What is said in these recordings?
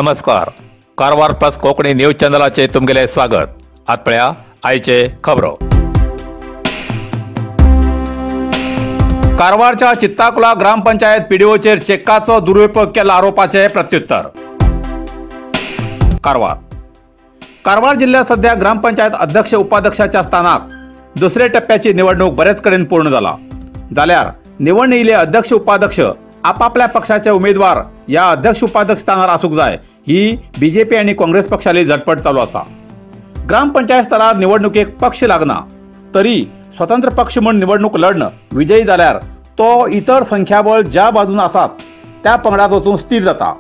नमस्कार, Karwar plus Konkani news चॅनलाचे तुमगेले स्वागत. आत पळया आयचे खबरो. कारवारच्या चित्ताकुला ग्रामपंचायत पीडीओचेर चेकाचो दुरुपयोग केला आरोपाचे प्रत्युत्तर. कारवार कारवार जिल्ह्यात सध्या ग्रामपंचायत अध्यक्ष उपाध्यक्षाच्या स्थानाक दुसऱ्या टप्प्याची निवडणूक बरेच कडेन पूर्ण जाला. जाल्यार निवडणुकीले अध्यक्ष उपाध्यक्ष आपापल्या पक्षाचे उमेदवार या अध्यक्ष उपाध्यक्ष स्थानार आसूंक जाय ही बीजेपी आनी काँग्रेस पक्षाली झटपट चालू आसा. ग्रामपंचायत स्तरार निवडणुकेक पक्ष लागना तरी स्वतंत्र पक्ष म्हूण निवडणूक लढणं विजयी जाल्यार तो इतर संख्याबळ ज्या बाजून आसात त्या पंगडात वचून स्थिर जाता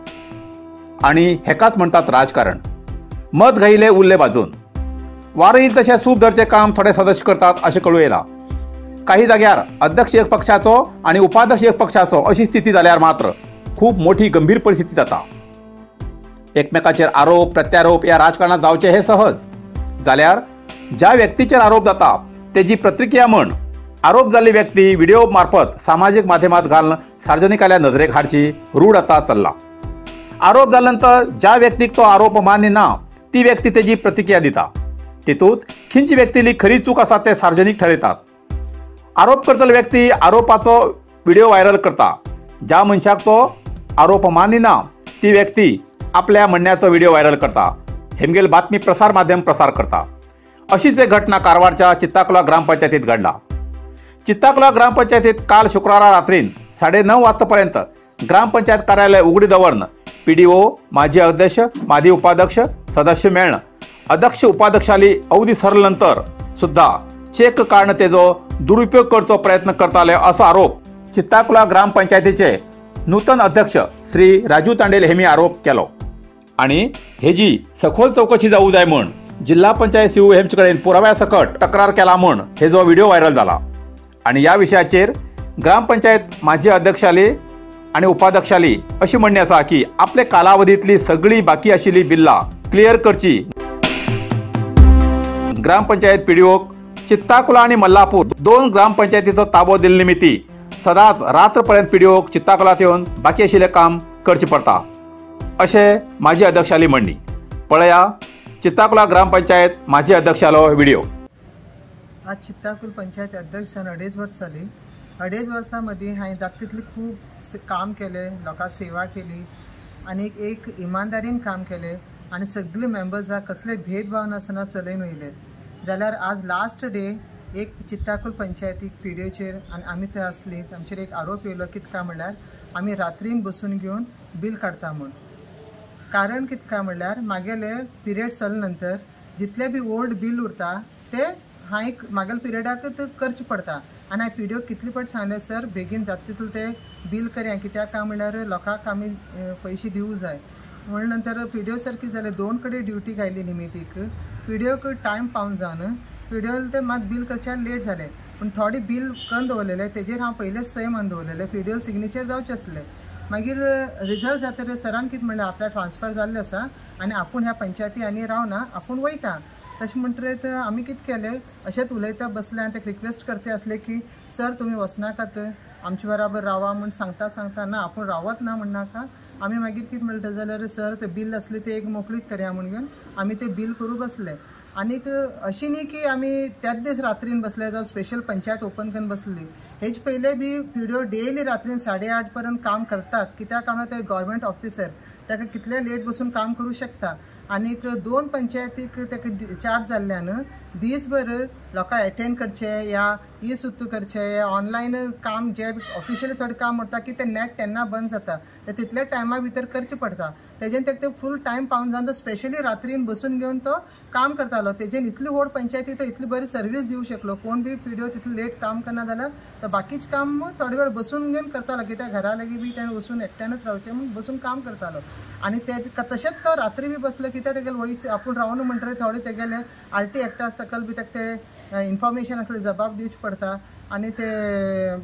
आनी हेकाच म्हणटात राजकारण. मत घायले उरले बाजून वारो येईल तशें सूप धरचें काम थोडे सदस्य करतात अशें कळूं येयलां. काही जाग्यार अध्यक्ष एक पक्षाचो आनी उपाध्यक्ष एक पक्षाचो अशी स्थिती जाल्यार मात्र खूब मोठी गंभीर परिस्थिती जाता. एकमेकाचेर आरोप प्रत्यारोप ह्या राजकारणात जावचे हे सहज. जाल्यार ज्या व्यक्तीचेर आरोप जाता तेजी प्रतिक्रिया म्हण आरोप जाल्ली व्यक्ती व्हिडिओ मार्फत सामाजीक माध्यमात घालून सार्वजनिकाल्या नजरेक हाडची रूढ आता चल्ला. आरोप जाल्या नंतर ज्या व्यक्तीक तो आरोप मान्य ना ती व्यक्ती तेजी प्रतिक्रिया दिता. तितूंत खंयची व्यक्तीली खरी चूक आसा ते सार्वजनिक ठरयतात. आरोप करतलो व्यक्ती आरोपाचो व्हिडिओ व्हायरल करता. ज्या मनशाक तो आरोप मानिना ती व्यक्ती आपल्या म्हणण्याचो व्हिडिओ व्हायरल करता. हेमगेल बातमी प्रसार माध्यम प्रसार करता. अशीच एक घटना कारवारच्या चित्ताकुला ग्रामपंचायतीत घडला. चित्ताकुला ग्रामपंचायतीत काल शुक्रारा रात्रीन 9:30 वाजतापर्यंत ग्रामपंचायत कार्यालय उघडी दवरून पीडीओ माजी अध्यक्ष माजी उपाध्यक्ष सदस्य मेळण अध्यक्ष उपाध्यक्षाली अवधी सरल्यानंतर सुद्धा चेक काढणं तेजो दुरुपयोग करचो प्रयत्न करताले असो आरोप चित्ताकुला ग्रामपंचायतीचे नूतन अध्यक्ष श्री राजू तांडेल हेमी आरोप केलो आणि हेजी सखोल चौकशी जाऊ जाय म्हूण जिल्हा पंचायत सीओ हेमचे कडेन पुराव्या सकट तक्रार केला म्हूण हेजो व्हिडिओ व्हायरल जाला. आणि या विशयाचेर ग्रामपंचायत माजी अध्यक्षाली आणि उपाध्यक्षाली अशी म्हणणी आसा की आपले कालावधीतली सगळी बाकी आशिल्ली बिल्लां क्लियर करची. ग्रामपंचायत पीडीओक चित्ताकुला आणि मल्लापूर दोन ग्रामपंचायतीचो ताबो दिल्ले निमित्ती सदांच रात्रपर्यंत पीडीओक चित्ताकुलात येवन बाकी आशिल्लें काम करचें पडटा अशें माजी अध्यक्षाली म्हणणी. पळया चित्ताकुला ग्रामपंचायत माजी अध्यक्षालो व्हिडिओ. आज चित्ताकुल पंचायत अध्यक्ष जावन 2.5 वर्स जाली. 2.5 वर्सां मदीं हांवें जाता तितलें खूब काम केलें, लोकांक सेवा केली आनी एक इमानदारीन काम केलें आनी सगळे मेंबर्साक कसले भेदभाव नासतना चलयन वयले. जाल्यार आज लास्ट डे एक चित्ताकुल पंचायतीक पीडीओचेर आनी आमी थंय आसली आमचेर एक आरोप येयलो कितें काय म्हणल्यार आमी रात्रीन बसून घेवन बील काडटा म्हूण. कारण कितें काय म्हणल्यार मागेले पिरियड चल नंतर जितले बी ओल्ड बील उरता ते हांवें मागेले पिरियडाक करचें पडटा आनी हांवें पीडीओक कितले फावट सांगलें सर बेगीन जाता तितलें ते बील करया कित्याक काय म्हणल्यार लोकांक आमी पयशे दिवूं जाय म्हण. नंतर पीडीओ सर कितें जालें 2 कडेन ड्युटी घायली निमितीक पीडीओक टायम पावन जावन पीडीओ ते मात बील करच्या लेट जालें. पूण थोडे बील करून दवरलेले तेजेर हांव पयलेच सय मारून दवरलेले पीडीओ सिग्नेचर जावचें आसलें. मागीर रिजल्ट जातकीर सरान कितें म्हणलें आपल्याक ट्रान्सफर जाल्लें आसा आनी आपूण ह्या पंचायती आनी रावना आपूण वयता. तशें म्हणटकीर आमी कितें केलें अशेंच उलयता बसले आनी ताका रिक्वेस्ट करता आसले की सर तुमी वचनाकात आमचे बराबर रावा म्हूण सांगता सांगता ना आपूण रावत ना म्हणनाका. आमी मागीर कितें म्हणटा जाल्यार सर ते बील आसलें तें एक मोकळीक करया म्हूण घेवन आमी तें बील करूं बसले. आनीक अशी न्ही की आमी त्याच दीस रात्रीन बसले जावं स्पेशल पंचायत ओपन करून बसली. हेच पयले बी पीडीओ डेली रात्रीन 8:30 पर्यंत काम करतात कित्याक काय म्हणल्यार ते गव्हर्मेंट ऑफिसर ताका कितले लेट बसून काम करूं शकता. आनीक 2 पंचायतीक ताका चार्ज जाल्ल्यान दीसभर लोकांक एटेंड करचे या ई सुत्तू करचे या ऑनलायन काम जे ऑफिशियली थोडें काम उरता की तें नेट तेन्ना बंद जाता ते तितल्या टायमा भितर करचें पडटा. तेजेन ताका ते फूल टायम पावन जावन तो स्पेशली रात्रीन बसून घेवन तो काम करतालो. तेजेन इतली व्हड पंचायती तो इतली बरी सर्वीस दिवं शकलो. कोण बी पीडीओ तितले लेट काम करना जाल्यार तो बाकीच काम थोडे वेळ बसून घेवन करतालो कित्याक घरा लागीं बी तेणें वचून एकट्यानूच रावचें म्हूण बसून काम करतालो. आनी ते तशेंच तो रात्री बी बसलो कित्याक तेगेले वयच आपूण रावन म्हणटकीर थोडे तेगेले आर टी एक्टा सकल बी ताका ते इन्फॉर्मेशन आसलें जबाब दिवचें पडटा आनी ते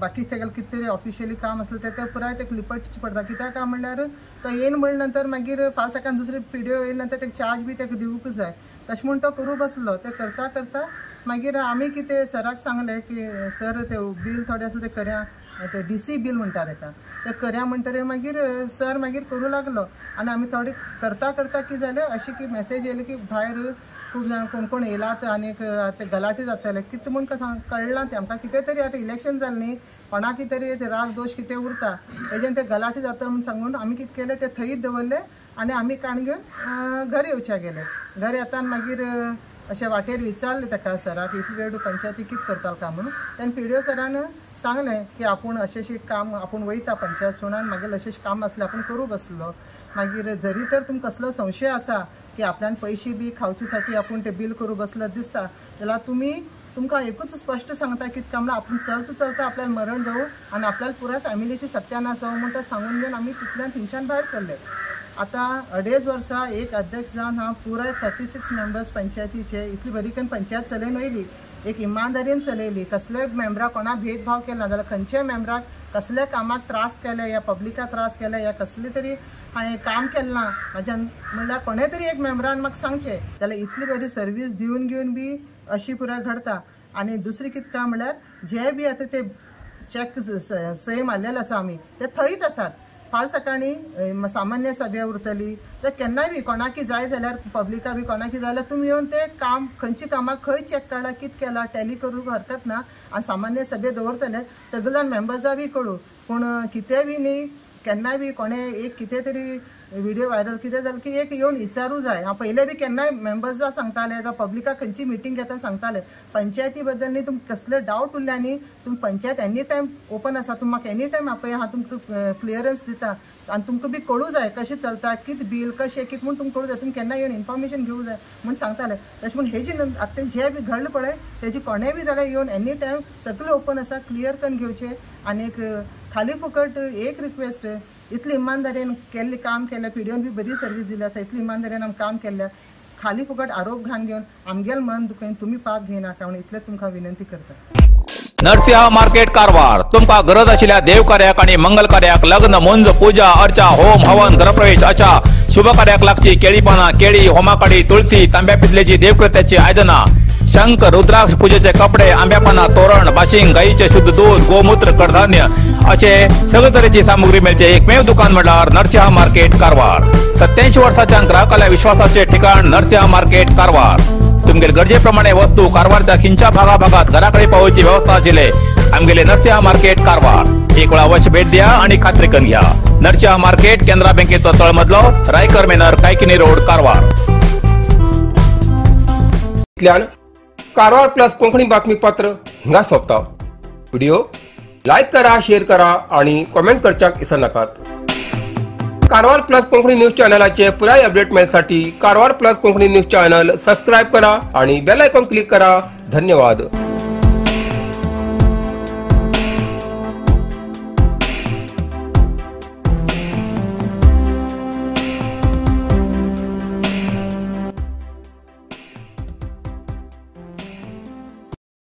बाकीच तेगेलें कितें तरी ऑफिशियली काम आसलें तें पुराय ताका लिपटचें पडटा. कित्याक काय म्हणल्यार तो येयन म्हणले नंतर मागीर फाल्यां सकाळीं दुसरे पीडीओ येयले नंतर ताका चार्ज बी ताका दिवूंक जाय. तशें म्हूण तो करूं बसलो. तें करता करता मागीर आमी कितें सराक सांगलें की सर ते बील थोडें आसलें तें करया. ते डी सी बील म्हणटा ताका ते करया म्हणटरीर मागीर सर मागीर करूं लागलो आनी आमी थोडे करता करता कितें जालें अशी की मॅसेज येयली की भायर खूब जाण कोण कोण येयलात आनीक ते गलाटी जाताले कितें म्हूण कळना तें आमकां कितें तरी आतां इलेक्शन जालें न्ही कोणाक कितें तरी राग दोश कितें उरता तेजेन ते गलाटी जाता म्हूण सांगून आमी कितें केलें ते थंयच दवरले आनी आमी काण घेवन घर येवच्या गेले. घर येता मागीर अशें वाटेर विचारलें ताका सराक इतले वेळ पंचायती कितें करतालो काय म्हणून तेन्ना पी डी ओ सरान सांगलें की आपूण अशें अशें काम आपूण वयता पंचायत सोडून मागीर अशें अशें काम आसलें आपूण करूं बसलो. मागीर जरी तर तुमकां कसलो संशय आसा की आपल्यान पयशे बी खावचे साठी आपूण ते बील करूं बसलो दिसता जाल्यार तुमी तुमकां एकूच स्पश्ट सांगता कितें काय म्हणल्यार आपूण चलता चलता आपल्याला मरण जावं आनी आपल्याला पुराय फॅमिलीची सत्यानाश जावं म्हूण तें सांगून घेवन आमी तितल्यान थंयच्यान भायर सरले. आतां 2.5 वर्सां एक अध्यक्ष जावन हांव पुराय 36 मेंबर्स पंचायतीचे इतली बरी करून पंचायत चलयन वयली, एक इमानदारीन चलयली, कसल्याय मेंबराक कोणा भेदभाव केला ना जाल्यार खंयच्याय मेंबराक कसल्या कामाक त्रास केले या पब्लिकाक त्रास केले या कसले तरी हांवें काम केलें ना म्हाज्यान म्हणल्यार कोणें तरी एक मेंबरान म्हाका सांगचें जाल्यार इतली बरी सर्वीस दिवन घेवन बी अशी पुराय घडता. आनी दुसरी कितें काय म्हणल्यार जे बी आतां ते चॅक सही मारलेले आसा आमी ते थंयच आसात. फाल सकाळीं सामान्य सभा उरतली तर केन्नाय बी कोणाकी जाय जाल्यार पब्लिका बी कोणाकी जाय जाल्यार तुमी येवन ते काम खंयच्या कामाक खंय चॅक काडला कितें केला टॅली करूंक हरकत ना आनी सामान्य सभे दवरतले सगळे जाण मेंबर्सां बी कळूं पूण कितेंय बी न्ही केन्नाय बी कोणें एक कितें तरी व्हिडियो व्हायरल कितें जालें की एक येवन विचारूं जाय. हांव पयलें बी केन्नाय मेंबर्सां सांगतालें जावं पब्लिकाक खंयची मिटींग घेतना सांगतालें पंचायती बद्दल न्ही तुमकां कसले डावट उरले न्ही तुमी पंचायत एनी टायम ओपन आसा तुमी म्हाका एनी टायम आपया हांव तुमकां क्लियरन्स दिता आनी तुमकां बी कळूं जाय कशें चलता कितें बील कशें कितें म्हूण तुमकां कळूं जाय तुमी केन्ना येवन इन्फॉर्मेशन घेवूं जाय म्हूण सांगतालें. तशें म्हूण हेजी आतां जें बी घडलें पळय तेजी कोणें बी जाल्यार येवन एनी टायम सगळें ओपन आसा क्लियर करून घेवचें. आनीक खाली फुकट एक रिक्वेस्ट इतली इमानदारीन केल्लें काम केलें पी डी ओन बी बरी सर्वीस दिली आसा इतली इमानदारीन आमी काम केल्लें खाली फुकट आरोप घाण घेवन आमगेलें मन दुखयन तुमी पाप घेयनाका म्हणून इतलें तुमकां विनंती करता. नरसिंहा मार्केट कारवार तुमकां गरज आशिल्ल्या देव कार्याक आनी मंगल कार्याक लग्न मुंज पूजा अर्चा होम हवन गृहप्रवेश अशा शुभ कार्याक लागची केळी पानां केळी होमाकाडी तुळसी तांब्या पितलेची देवकृत्याची आयदनां शंख रुद्राक्ष पूजेचे कपडे आंब्या पानां तोरण बाशिंग गायीचे शुद्ध दूध गोमूत्र कडधान्य असे सगळे तरेची सामुग्री मेळचे एकमेव दुकान म्हणल्यार नरसिंहा मार्केट कारवार. 87 वर्साच्या ग्राहकाल्या विश्वासाचे ठिकाण नरसिंहा मार्केट कारवार. तुमगेले गरजेप्रमाणे वस्तू कारवारच्या खिंच्या भागाभागात घराकडे पावोवची व्यवस्था आशिल्ले आमगेले नरसिंहा मार्केट कारवार. एक वेळा अवश्य भेट द्या आणि खात्री करून घ्या. नरसिंहा मार्केट केनरा बँकेचो तळमजलो रायकर मेनर कायकिनी रोड कारवार. कारवार प्लस कोंकणी बातमीपत्र हिंगा सोंपता. व्हिडिओ लायक करा, शेअर करा आणि कमेंट करच्याक विसरनाकात. कारवार प्लस कोंकणी न्यूज चॅनलाचे पुराय update मेळसाठी Karwar plus Konkani news channel subscribe करा आणि बेल आयकॉन क्लिक करा. धन्यवाद.